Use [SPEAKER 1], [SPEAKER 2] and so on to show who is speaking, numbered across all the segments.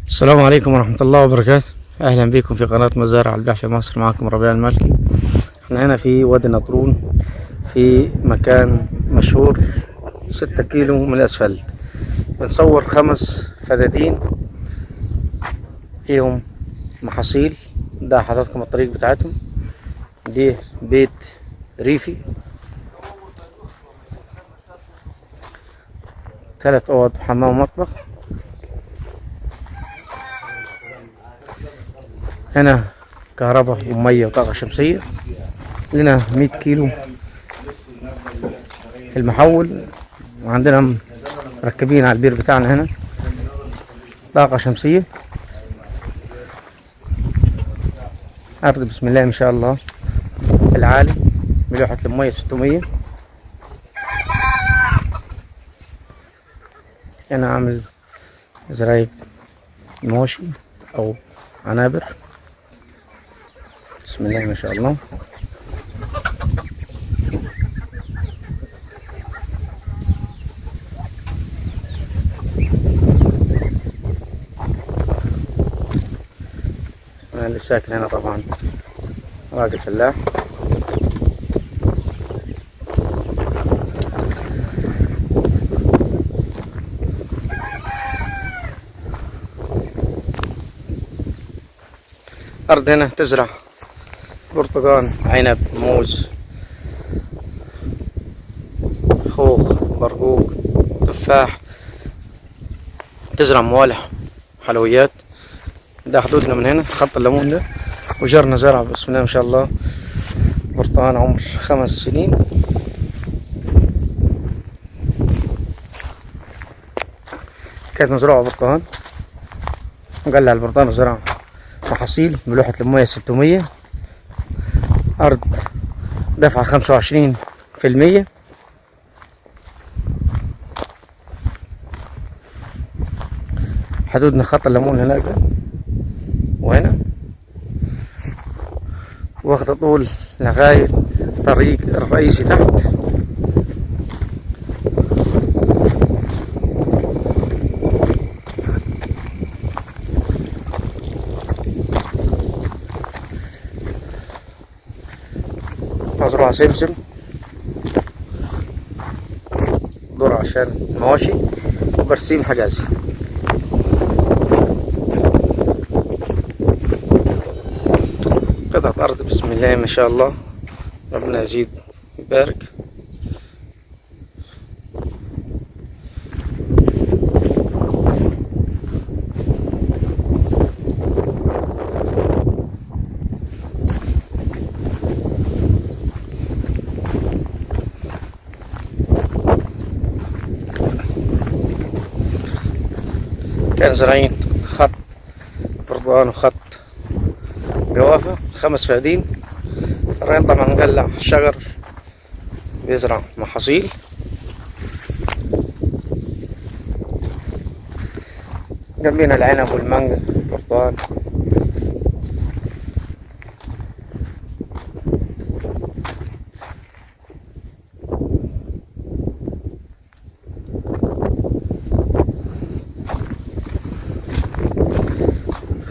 [SPEAKER 1] السلام عليكم ورحمة الله وبركاته. أهلا بكم في قناة مزارع البيع في مصر، معكم ربيع المالكي. احنا هنا في وادي النطرون، في مكان مشهور 6 كيلو من الأسفلت. بنصور 5 فدادين فيهم محاصيل. ده حضراتكم الطريق بتاعتهم، دي بيت ريفي، 3 أوض وحمام ومطبخ. هنا كهرباء ومية وطاقة شمسية. لنا 100 كيلو في المحول، وعندنا مركبين على البير بتاعنا هنا طاقة شمسية. أرض بسم الله ما شاء الله في العالي، ملوحة المية 600. أنا عامل زرايب مواشي أو عنابر، بسم الله ما شاء الله. أنا اللي ساكن هنا طبعا راجل فلاح. أرض هنا تزرع برتقان، عنب، موز، خوخ، برقوق، تفاح، تزرع موالح، حلويات. ده حدودنا من هنا خط الليمون ده، وجرنا زرع بسم الله ما شاء الله برتقان عمر 5 سنين. كانت مزروعة برتقان، وقلع البرتقان وزرع محاصيل. ملوحة المية 600، أرض دفعة 25%. حدودنا خط الليمون هناك ده وهنا، واخدة طول لغاية طريق الرئيسي تحت. مزروعة سمسم، ذرة عشان المواشي، وبرسيم حجازي. قطعة أرض بسم الله ما شاء الله، ربنا يزيد ويبارك. كان زراعين خط برتقان وخط جوافة، 5 فدادين. الراجل طبعا مقلع شجر، بيزرع محاصيل. جنبينا العنب والمانجا والبرتقال.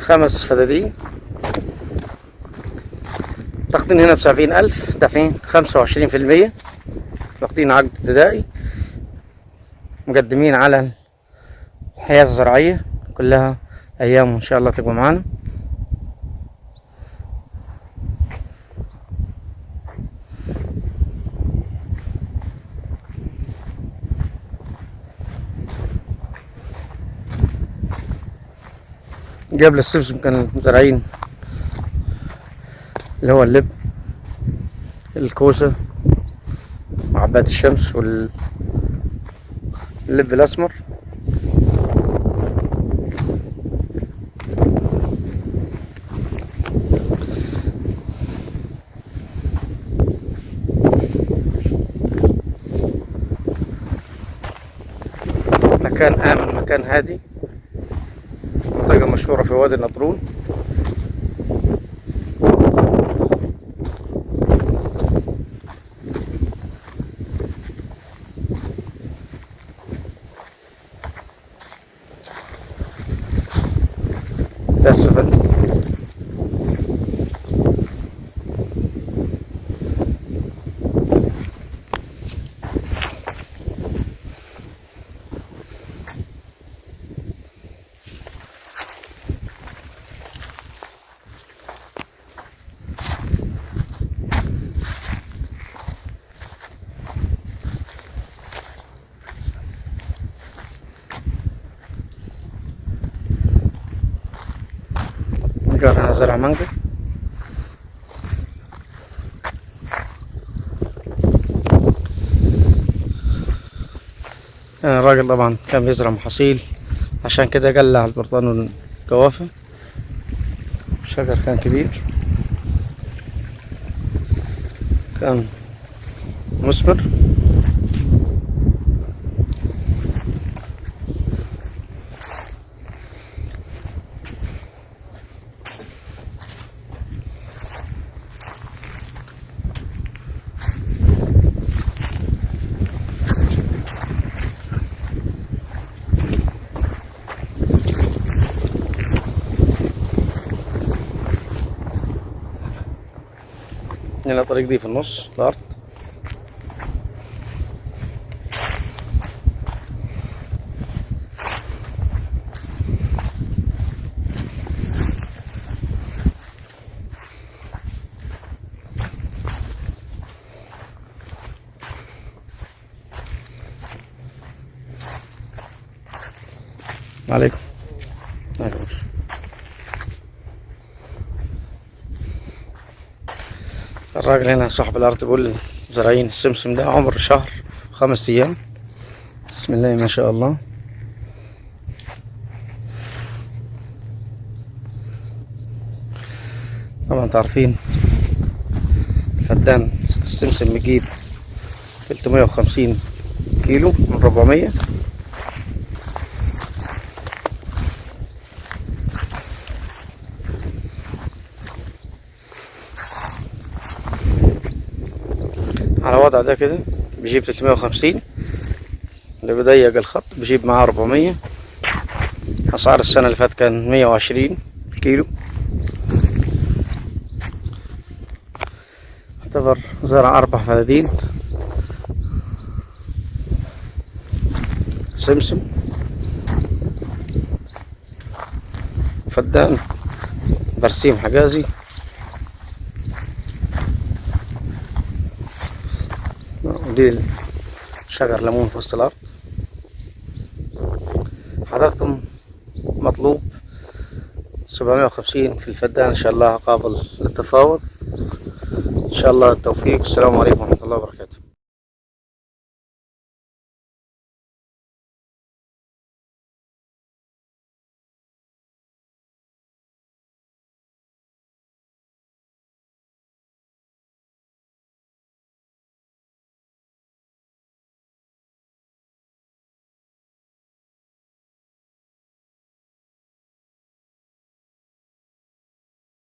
[SPEAKER 1] خمس فدادين. تاخدين هنا ب70,000، دافعين 25%، واخدين عقد ابتدائي، مقدمين على الحياة الزراعية كلها أيام وإن شاء الله تبقوا معانا. قبل السمسم كانوا زارعين اللي هو اللب، الكوسة وعباد الشمس واللب الأسمر. مكان آمن، مكان هادي، منطقة مشهورة في وادي النطرون. ده السفن. هنا زرع مانجا. الراجل طبعا كان بيزرع محاصيل، عشان كده قلع البرطان والجوافة. الشجر كان كبير، كان مثمر. هنا الطريق دي في النص الأرض. عليكم. عليكم. الراجل هنا صاحب الأرض بيقول زراعين السمسم ده عمر شهر 5 أيام. بسم الله ما شاء الله. طبعا تعرفين الفدان السمسم بيجيب 350 كيلو من 400. على وضع ده كده بيجيب 350، اللي بيضيق الخط بيجيب معاه 400. أسعار السنة اللي فاتت كان 120 كيلو. اعتبر زرع 4 فدادين سمسم وفدان برسيم حجازي. ودي شجر ليمون في وسط الأرض. حضراتكم مطلوب 750 في الفدان، إن شاء الله قابل للتفاوض. إن شاء الله التوفيق. السلام عليكم ورحمة الله وبركاته.